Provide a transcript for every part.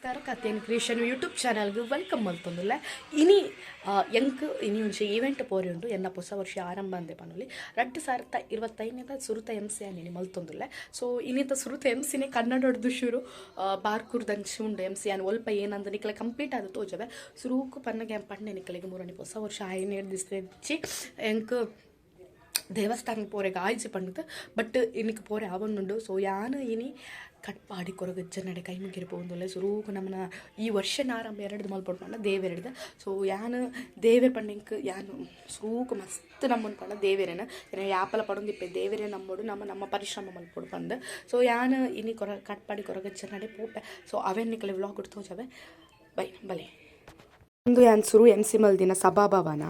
ನಮಸ್ಕಾರ ಕಥೆನ್ creation YouTube ಚಾನಲ್ಗೆ welcome ಮಲ್ತೊಂದುಲ್ಲ. ಇನಿ ಎಂಕ್ ಇನಿ ಒಂಜಿ ಈವೆಂಟ್ ಪೋರಿ ಉಂಡು. ಎನ್ನ ಹೊಸ ವರ್ಷ ಆರಂಭ ಅಂದೆ ಪನೊಲಿ 2025 ಸುರುತ ಎಂ ಸಿ ಇನಿ ಮಲ್ತೊಂದುಲ್ಲ. ಸೊ ಇನ್ನಿತ ಸುರುತ ಎಂ ಸಿನೇ ಕನ್ನಡೊಡ್ದು ಶುರು ಬಾರ್ಕೂರ್ದಂಚಿ ಉಂಡು ಎಂ ಸಿ ಅನ್ ಒಲ್ಪ ಏನಂದ ನಿಕ್ಲೆ ಕಂಪ್ಲೀಟ್ ಆದ ತೋಜವೆ. ಸುರುಕು ಪನ್ನಗೆ ಪಣ್ಣೆ ನಿಕ್ಲೆಗೆ ಮೂರನಿ ಹೊಸ ವರ್ಷ ಆಯ್ನೇರ್ ದಿಸ್ತೆಚ್ಚಿ ಎಂಕ್ ದೇವಸ್ಥಾನ ಪೋರೆಗೆ ಆಯ್ಜಿ ಪಂಡದು ಬಟ್ ಇನ್ನಿಕ್ ಪೋರೆ ಆವೊಂದುಂಡು. ಸೊ ಯಾನ್ ಇನಿ ಕಟ್ಪಾಡಿ ಕೊರಗಜ್ಜನಡೆ ಕೈ ಮುಗಿರು ಪೋವೊಂದುಲ್ಲೆ. ಸುರೂಕು ನಮ್ಮನ ಈ ವರ್ಷನ ಆರಂಭ ಎರಡು ಮಲ್ಪೊಡು ಪಂಡ ದೇವೆರೆಡ್ದ್. ಸೊ ಯಾನ್ ದೇವೆರ್ ಪಂಡ ಯಾನ್ ಸುರೂಕು ಮಸ್ತ್ ನಮ್ಮನ್ ಪಂಡ ದೇವೆರೆನ ಯಾಪಲ ಪಡೊಂದಿಪ್ಪೆ ದೇವೆರೆ ನಮ್ಮೋಡು ನಮ್ಮ ನಮ್ಮ ಪರಿಶ್ರಮ ಮಲ್ಪೊಡು ಪಂದ್. ಸೊ ಯಾನ್ ಇನಿ ಕಟ್ಪಾಡಿ ಕೊರಗಜ್ಜನಡೆ ಪೋಪೆ. ಸೊ ಅವೇನ್ ನಿಕಲೆ ವ್ಲಾಗ್ ತೋಜವೆ ಬೈ ಬಲೆ. ಉಂದು ಯಾನ್ ಸುರು ಎಂ ಸಿ ಮಲ್ದಿನ ಸಭಾಭವನ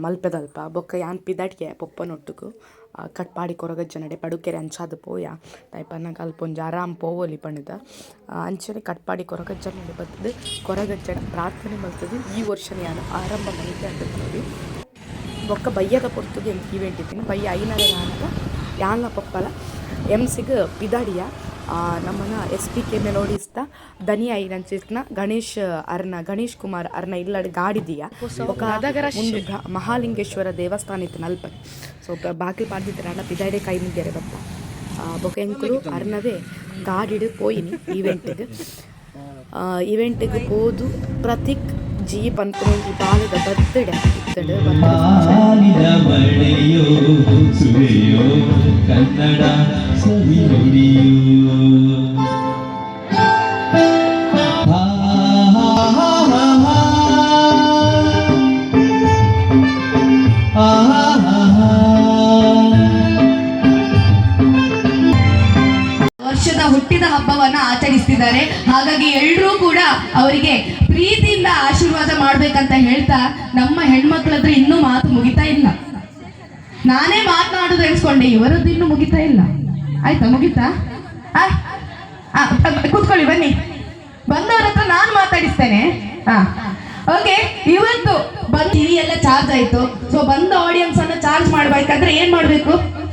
ಮಲ್ಪೆದಲ್ಪ ಬೊಕ್ಕ ಯಾನ್ ಪಿದಡ್ಗೆ ಪೊಪ್ಪನೊಟ್ಟುಗು ಕಟ್ಪಾಡಿ ಕೊರಗಜ್ಜನಡೆ ಪಡುಕೆರೆ ಅಂಚಾದ್ ಪೋಯ ದಾಯೆ ಅಲ್ಪ ಒಂಜಿ ಆರಾಮ್ ಪೋವೊಲಿ ಪಂಡ್ದ್. ಅಂಚನೆ ಕಟ್ಪಾಡಿ ಕೊರಗಜ್ಜನಡೆ ಬತ್ತುದು ಕೊರಗಜ್ಜನ ಪ್ರಾರ್ಥನೆ ಮಲ್ತುದು ಈ ವರ್ಷ ಯಾನ್ ಆರಂಭ ಮಲ್ತೆ ಅಂದ್ ಪನೊಲಿ. ಬೊಕ್ಕ ಬಯ್ಯದ ಪೊರ್ತುಗು ಎಂಕ್ ಈವೆಂಟ್ ಇತ್ತಿನಿ ಬಯ್ಯ ಐನರೆ ಆನಗ ಯಾನ್ಲ ಪೊಪ್ಪಲ ಎಂ ಸಿಗ್ ಪಿದಾಡಿಯ ನಮ್ಮನ ಎಸ್ ಪಿ ಕೆ ಮೆಲೋಡಿಸ್ತ ದನಿ ಐನಂಚಿತ್ನ ಗಣೇಶ್ ಅರ್ನ ಗಣೇಶ್ ಕುಮಾರ್ ಅರ್ನ ಇಲ್ಲಡ್ ಗಾಡಿದಿಯ ಬೊಕ್ಕ ಉಂದು ಮಹಾಲಿಂಗೇಶ್ವರ ದೇವಸ್ಥಾನ ಇತ್ತು ಅಲ್ಪ. ಸೊ ಬಾಕಿಲ್ ಪಾಡ್ದಿತ್ತೆರ್ ಪಿದಾಡೆ ಕೈ ಮುಗ್ಯರೆ ಬತ್ತ ಬೊಕ್ಕ ಎಂಕುಲು ಅರ್ನವೇ ಗಾಡಿಡ್ ಪೋಯಿನಿ ಈವೆಂಟ್ಗ್. ಈವೆಂಟ್ಗ್ ಪೋದು ಪ್ರತೀಕ್ ಜಿ ಪನ್ಪುನ ಒಂಜಿ ಬಾಲೆದ ಬರ್ತ್ಡೇ ಇತ್ತುಂಡು. ಕನ್ನಡ ಸವಿ ನುಡಿಯೋ. ಹಾ ಹಾ ಹಾ ಹಾ ಹಾ ಹಾ ಹಾ. ವರ್ಷದ ಹುಟ್ಟಿದ ಹಬ್ಬವನ್ನ ಆಚರಿಸ್ತಿದ್ದಾರೆ. ಹಾಗಾಗಿ ಎಲ್ಲರೂ ಕೂಡ ಅವರಿಗೆ ಪ್ರೀತಿಯಿಂದ ಆಶೀರ್ವಾದ ಮಾಡ್ಬೇಕಂತ ಹೇಳ್ತಾ, ನಮ್ಮ ಹೆಣ್ಮಕ್ಳ ಹತ್ರ ಇನ್ನೂ ಮಾತು ಮುಗಿತಾ ಇಲ್ಲ. ನಾನೇ ಮಾತನಾಡುದು ಎನ್ಸ್ಕೊಂಡೆ, ಇವರದ್ದು ಇನ್ನೂ ಮುಗಿತಾ ಇಲ್ಲ. ಆಯ್ತಾ, ಮುಗಿತಾ? ಆ, ಆ, ಕೂತ್ಕೊಳ್ಳಿ, ಬನ್ನಿ. ಬಂದವರ ಹತ್ರ ನಾನು ಮಾತಾಡಿಸ್ತೇನೆ. ಹಾ, ಓಕೆ. ಇವತ್ತು ಬಂದ್ ಟಿವಿ ಎಲ್ಲ ಚಾರ್ಜ್ ಆಯ್ತು. ಸೊ ಬಂದ ಆಡಿಯನ್ಸ್ ಅನ್ನ ಚಾರ್ಜ್ ಮಾಡ್ಬೇಕಾದ್ರೆ ಏನ್ ಮಾಡ್ಬೇಕು?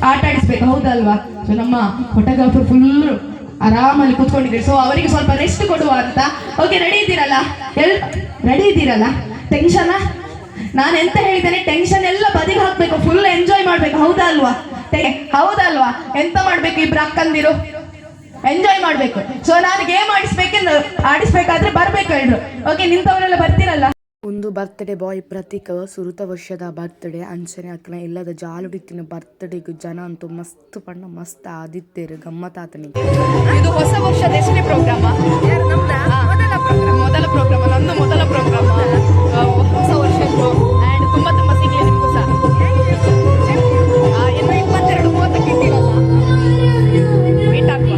ಆಟ ಆಡಿಸ್ಬೇಕು, ಹೌದಲ್ವಾ? ಸೊ ನಮ್ಮ ಫೋಟೋಗ್ರಾಫರ್ ಫುಲ್ ಆರಾಮಲ್ಲಿ ಕೂತ್ಕೊಂಡಿದ್ದಾರೆ. ಸೊ ಅವರಿಗೆ ಸ್ವಲ್ಪ ರೆಸ್ಟ್ ಕೊಡುವ ಅಂತ. ಓಕೆ, ರೆಡಿ ಇದ್ದೀರಲ್ಲ? ಎಲ್ ರೆಡಿ ಇದ್ದೀರಲ್ಲ? ಟೆನ್ಷನ್, ನಾನು ಎಂತ ಹೇಳಿದ್ದೇನೆ? ಟೆನ್ಷನ್ ಎಲ್ಲ ಬದಿಗೆ ಹಾಕ್ಬೇಕು, ಫುಲ್ ಎಂಜಾಯ್ ಮಾಡ್ಬೇಕು, ಹೌದಾ ಅಲ್ವಾ? ಹೌದಲ್ವಾ? ಎಂತ ಮಾಡ್ಬೇಕು? ಇಬ್ರು ಅಕ್ಕಂದಿರು ಎಂಜಾಯ್ ಮಾಡ್ಬೇಕು. ಸೊ ನಾನು ಗೇಮ್ ಆಡಿಸ್ಬೇಕೆಂದು ಆಡಿಸ್ಬೇಕಾದ್ರೆ ಬರ್ಬೇಕು ಎಲ್ರು. ಓಕೆ, ನಿಂತವರೆಲ್ಲ ಬರ್ತೀರಲ್ಲ? ಒಂದು ಬರ್ತ್ಡೇ ಬಾಯ್ ಪ್ರತೀಕ್ ಸುರುತ ವರ್ಷದ ಬರ್ತ್ಡೇ. ಅಂಚನೆ ಅಕ್ಲ ಇಲ್ಲದ ಜಾಲುಡಿತ್ತಿನ ಬರ್ತ್ಡೇಗ್ ಜನ ಅಂತೂ ಮಸ್ತ್ ಪಂಡ ಮಸ್ತ್ ಆದಿತ್ತೆರ್ ಗಮ್ಮತಾತನಿ. ಇದು ಹೊಸ ವರ್ಷದ ಎಷ್ಟನೇ ಪ್ರೋಗ್ರಾಮ? ಮೊದಲ ಪ್ರೋಗ್ರಾಮ್, ಮೊದಲ ಪ್ರೋಗ್ರಾಮ್, ನಂದು ಮೊದಲ ಪ್ರೋಗ್ರಾಮ್ ಹೊಸ ವರ್ಷದ್ದು. ಆ್ಯಂಡ್ ತುಂಬ ತುಂಬ ಸಿಗಲಿ ನಿಮಗೂ ಸಹ. ಇನ್ನು 22 30ಕ್ಕೆ ಇದ್ದೀರಲ್ಲ, ಮೀಟ್ ಆಗುವ.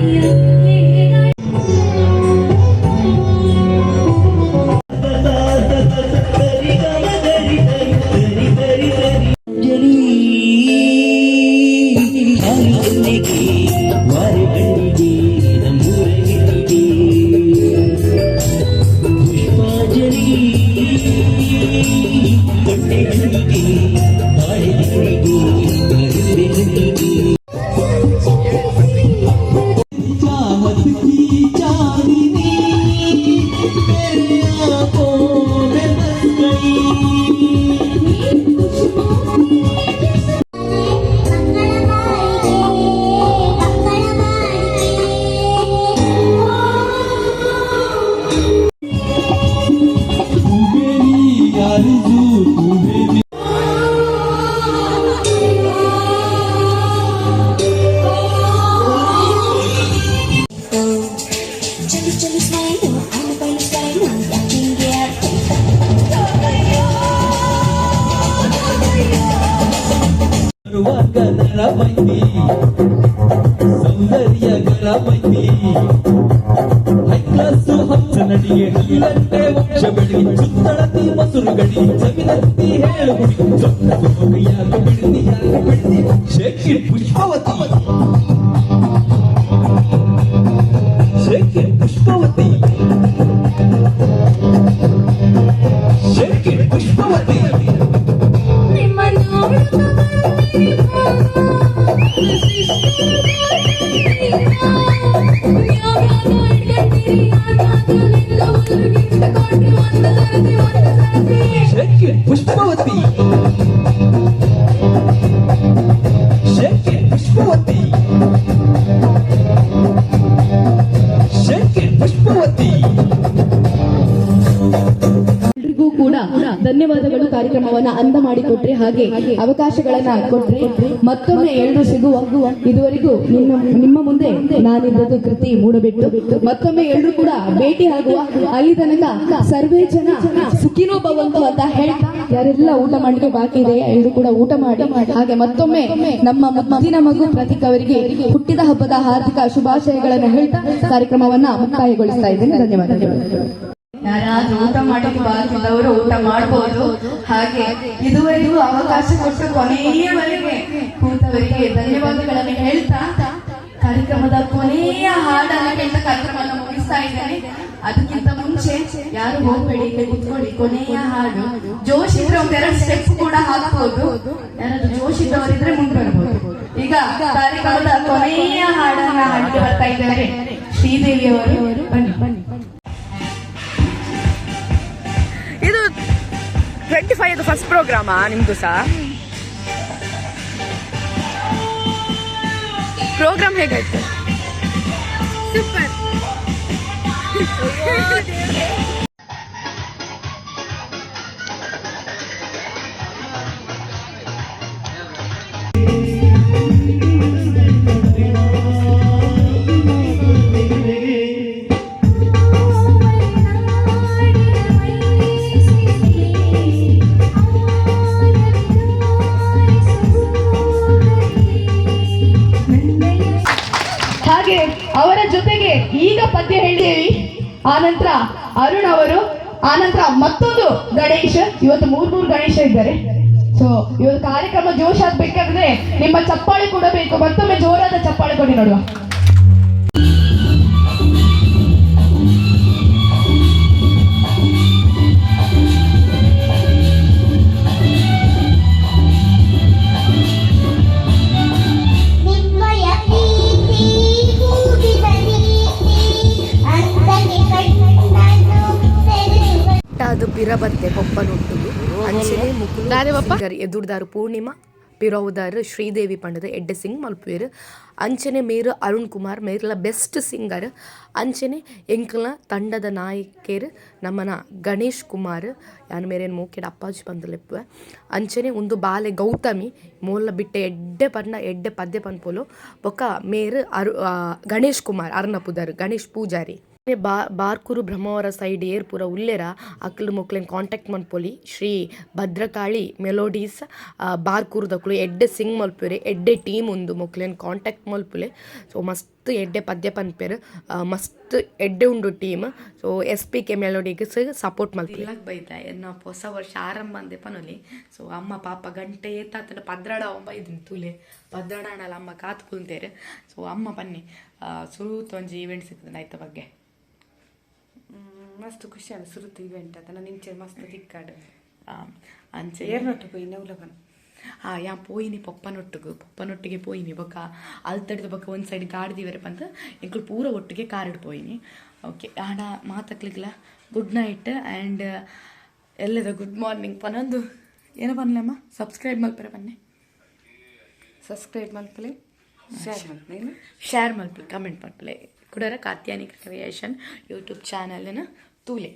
ಅಂಜಲಿ ಹಾಲು ಎಣ್ಣೆಗೆ ವಾರೆ ಗಂಡಿಗೆ ನಮ್ಮೂರ ಹೆಣ್ಣಿಗೆ ಪುಷ್ಪಾಂಜಲಿ ಕೊಟ್ಟೆ ಹಣ್ಣಿಗೆ ಬಾಳೆ ದಿಂಡಿಗೆ ಕರುವೆ ಹಣ್ಣಿಗೆ. चाहत की चांदनी तेरे आंखों में बस गई। ಮಕ್ಕಳ ಬಾಳಿಗೆ ಮಕ್ಕಳ ಬಾಳಿಗೆ. तू मेरी आरज़ू, तू मेरी ಚಲು ಚಲು ಸ್ಮೈಲು ಅನು ಬೈಲು ಸ್ಟೈಲು ಯಾಕಿಂಗೆ? ಬರುವಾಗ ನರಮಂದಿ ಸೌಂದರ್ಯ ಗರಮಂದಿ ಹೈ ಕ್ಲಾಸು ಹಂಸ ನಡಿಗೆ ಹಲ್ಲಿಲಂತೆ ವಂಶ ಬೆಳಗಿ ಸುತ್ತಳತಿ ಮೊಸರು ಗಡಿ ಸವಿನಂತಿ ಹೇಳು ಗುಡಿ ಸೊಕ್ಕ ಸೊಕ್ಕ ಯಾಕೆ ಬಿಡ್ತಿ ಯಾಕೆ ಬಿಡ್ತಿ? Shake it Pushpavati, shake it Pushpavati, shake it Pushpavati. ನಿಮ್ಮ ನೋಡುತ್ತ ಬರ್ತೀರಿ. Shake it, Pushpavati. Shake it, Pushpavati. Shake it, Pushpavati. ಎಲ್ರಿಗೂ ಕೂಡ ಧನ್ಯವಾದಗಳು. ಕಾರ್ಯಕ್ರಮವನ್ನ ಅಂದ ಮಾಡಿಕೊಟ್ರಿ, ಹಾಗೆ ಅವಕಾಶಗಳನ್ನ ಕೊಟ್ರಿ. ಮತ್ತೊಮ್ಮೆ ಎಲ್ಲರೂ ಸಿಗುವ. ಇದುವರೆಗೂ ನಿಮ್ಮ ಮುಂದೆ ನಾನಿದ್ದದ್ದು ಕೃತಿ ಮೂಡಬಿಟ್ಟು. ಮತ್ತೊಮ್ಮೆ ಎಲ್ಲರೂ ಕೂಡ ಭೇಟಿ ಆಗುವ. ಅಲ್ಲಿ ತನಕ ಸರ್ವೇ ಜನ ಸುಖಿನೋ ಭವಂತು ಅಂತ ಹೇಳ್ತಾ, ಯಾರೆಲ್ಲ ಊಟ ಮಾಡ್ಲಿಕ್ಕೆ ಬಾಕಿ ಇದೆ ಎಲ್ಲರೂ ಕೂಡ ಊಟ ಮಾಡಿ. ಹಾಗೆ ಮತ್ತೊಮ್ಮೆ ನಮ್ಮ ಮುದ್ದಿನ ಮಗು ಪ್ರತೀಕ್ ಅವರಿಗೆ ಹುಟ್ಟಿದ ಹಬ್ಬದ ಹಾರ್ದಿಕ ಶುಭಾಶಯಗಳನ್ನು ಹೇಳ್ತಾ ಕಾರ್ಯಕ್ರಮವನ್ನ ಮುಕ್ತಾಯಗೊಳಿಸ್ತಾ ಇದ್ದೇನೆ. ಧನ್ಯವಾದಗಳು. ಯಾರಾದ್ರೂ ಊಟ ಮಾಡಕ್ಕೆ ಬಾಕಿದ್ದವರು ಊಟ ಮಾಡಬಹುದು. ಹಾಗೆ ಇದುವರೆಗೂ ಅವಕಾಶ ಕೊಟ್ಟು ಕೊನೆಯವರೆಗೆ ಕೂತವರಿಗೆ ಧನ್ಯವಾದಗಳನ್ನು ಹೇಳ್ತಾ, ಕಾರ್ಯಕ್ರಮದ ಕೊನೆಯ ಹಾಡನ್ನು ಹೇಳ್ತಾ ಕಾರ್ಯಕ್ರಮವನ್ನು ಮುಗಿಸ್ತಾ ಇದ್ದೇನೆ. ಅದಕ್ಕಿಂತ ಮುಂಚೆ ಯಾರು ಹೋಗ್ಬೇಡಿ, ಇಲ್ಲೇ ಕುತ್ಕೊಳ್ಳಿ. ಕೊನೆಯ ಹಾಡು. ಜೋಶ್ ಇದ್ರೆ ಒಂದೆರಡು ಸ್ಟೆಪ್ ಕೂಡ ಹಾಕ್ಬೋದು. ಯಾರಾದ್ರೂ ಜೋಶ್ ಇದ್ದವರಿದ್ರೆ ಮುಂದೆ ಬರ್ಬೋದು. ಈಗ ಕಾರ್ಯಕ್ರಮದ ಕೊನೆಯ ಹಾಡನ್ನ ಹಾಡಿಗೆ ಬರ್ತಾ ಇದ್ದಾರೆ ಶ್ರೀದೇವಿ ಅವರು. ಬನ್ನಿ ಬನ್ನಿ. ಇದು 25 ಫಸ್ಟ್ ಪ್ರೋಗ್ರಾಮಾ ನಿಮ್ದು ಸಹ? ಪ್ರೋಗ್ರಾಮ್ ಹೇಗಾಯ್ತು? ಸೂಪರ್. ಹಾಗೆ ಅವರ ಜೊತೆಗೆ ಈಗ ಪದ್ಯ ಹೇಳಿದೇವಿ, ಆನಂತರ ಅರುಣ್ ಅವರು, ಆನಂತರ ಮತ್ತೊಂದು ಗಣೇಶ. ಇವತ್ತು ಮೂರ್ ಮೂರು ಗಣೇಶ ಇದ್ದಾರೆ. ಸೊ ಇವತ್ತು ಕಾರ್ಯಕ್ರಮ ಜೋಶ್ ಆಗ್ಬೇಕಾದ್ರೆ ನಿಮ್ಮ ಚಪ್ಪಾಳೆ ಕೂಡ ಬೇಕು. ಮತ್ತೊಮ್ಮೆ ಜೋರಾದ ಚಪ್ಪಾಳೆ ಕೊಡಿ ನೋಡುವ. ನಿಮ್ಮಯ ಪ್ರೀತಿ ಕೂಗಿದ ನೀತಿ ಅಂತನೆ ಕಣ್ಣನ್ನು ತೆರೆಯುವ ಅದು ಪಿರಬತ್ತೆ ಪೊಪ್ಪನೊಟ್ಟುಗು ಅಂಚನೆ ಮುಕುಲು ಸಿಂಗರ್ ಎದುರ್ದಾರು ಪೂರ್ಣಿಮಾ, ಪಿರೋವುದಾರು ಶ್ರೀದೇವಿ ಪಂಡದ ಎಡ್ಡೆ ಸಿಂಗ್ ಮಲ್ಪುವೆರ್. ಅಂಚನೆ ಮೇರು ಅರುಣ್ ಕುಮಾರ್ ಮೇರ್ಲ ಬೆಸ್ಟ್ ಸಿಂಗರ್. ಅಂಚನೆ ಎಂಕ್ಲ ತಂಡದ ನಾಯಕೆರ್ ನಮ್ಮನ ಗಣೇಶ್ ಕುಮಾರ್, ಯಾನ್ ಮೇರೇನ್ ಮೋಕೆಡ್ ಅಪ್ಪಾಜಿ ಪಂದ್ ಲೆಪ್ಪುವೆ. ಅಂಚನೆ ಉಂದು ಬಾಲೆ ಗೌತಮಿ ಮೋಲ್ಲ ಬಿಟ್ಟೆ ಎಡ್ಡೆ ಪಂಡ ಎಡ್ಡೆ ಪದ್ಯ ಪನ್ಪೊಲು. ಬೊಕ್ಕ ಮೇರ್ ಅರು ಗಣೇಶ್ ಕುಮಾರ್ ಅರ್ನ ಪುದರ್ ಗಣೇಶ್ ಪೂಜಾರಿ. ಬಾರ್ಕೂರು ಬ್ರಹ್ಮಾವರ ಸೈಡ್ ಏರ್ ಪೂರ ಉಲ್ಲೆರ ಅಕ್ಲು ಮೊಕ್ಲೆನ್ ಕಾಂಟ್ಯಾಕ್ಟ್ ಮನ್ಪೊಲಿ. ಶ್ರೀ ಭದ್ರಕಾಳಿ ಮೆಲೋಡೀಸ್ ಬಾರ್ಕೂರುದಕುಲು ಎಡ್ಡೆ ಸಿಂಗ್ ಮಲ್ಪುವೆರ್. ಎಡ್ಡೆ ಟೀಮ್ ಉಂದು. ಮೊಕ್ಲೆನ್ ಕಾಂಟ್ಯಾಕ್ಟ್ ಮಲ್ಪುಲೆ. ಸೊ ಮಸ್ತ್ ಎಡ್ಡೆ ಪದ್ಯ ಪನ್ಪೆರ್. ಮಸ್ತ್ ಎಡ್ಡೆ ಉಂಡು ಟೀಮ್. ಸೊ ಎಸ್ ಪಿ ಕೆ ಮೆಲೋಡಿಗ್ ಸಪೋರ್ಟ್ ಮಲ್ಪುಲೆ. ಬೈದ ಎನ್ನ ಹೊಸ ವರ್ಷ ಆರಂಭ ಅಂದೆ ಪನೊಲಿ. ಸೊ ಅಮ್ಮ ಪಾಪ ಗಂಟೆ ಏತಾತನ 12 ಬೈದಿನಿ ತೂಲೆ. 12 ಆಂಡಲ ಅಮ್ಮ ಕಾತ್ ಕುಲ್ತೇರ್. ಸೊ ಅಮ್ಮ ಬನ್ನಿ, ಸುರುತ ಒಂಜಿ ಈವೆಂಟ್ ಸಿಗ್ತದೆ ಐತ ಬಗ್ಗೆ. ಮಸ್ತ್ ಖುಷಿ ಆಂಡ್ ಸುರುತ ಇವೆಂಟ್ ಅದ ನಾನು ಇಂಚೆ ಮಸ್ತ್ ತಿಕ್ಕಾಡ್. ಅಂಚೆ ಏರ್ನೊಟ್ಟು ಪೋಯಿನ ಉಲಪನ? ಯಾ ಪೋಯಿನಿ ಪೊಪ್ಪನೊಟ್ಟಿಗೆ, ಪೊಪ್ಪನೊಟ್ಟಿಗೆ ಪೋಯಿನಿ. ಬೊಕ್ಕ ಅಲ್ತಡಿದ ಬೊಕ್ಕ ಒಂದು ಸೈಡ್ ಗಾಡಿ ದೀವರೆ ಪಂದ್ ಎಂಕುಲು ಪೂರ ಒಟ್ಟಿಗೆ ಕಾರಿಡ್ ಪೋಯಿನಿ. ಓಕೆ, ಆಂಡ ಮಾತಕ್ಲಿಗ್ಲ ಗುಡ್ ನೈಟ್ ಆ್ಯಂಡ್ ಎಲ್ಲದ ಗುಡ್ ಮಾರ್ನಿಂಗ್ ಪನೊಂದು ಏನ ಪನ್ಲಮ್ಮ, ಸಬ್ಸ್ಕ್ರೈಬ್ ಮಲ್ಪರೆ ಪನ್ನೆ. ಸಬ್ಸ್ಕ್ರೈಬ್ ಮಲ್ಪಲೆ, ಶೇರ್ ಮಲ್ಪಲೆ. ಶೇರ್ ಮಲ್ಪಲೆ, ಕಮೆಂಟ್ ಮಲ್ಪಲೆ. ಕುಡರ ಕಾತ್ಯಾನಿ ಕ್ರಿಯೇಷನ್ ಯೂಟ್ಯೂಬ್ ಚಾನಲ್ನ ತೂಲೆ.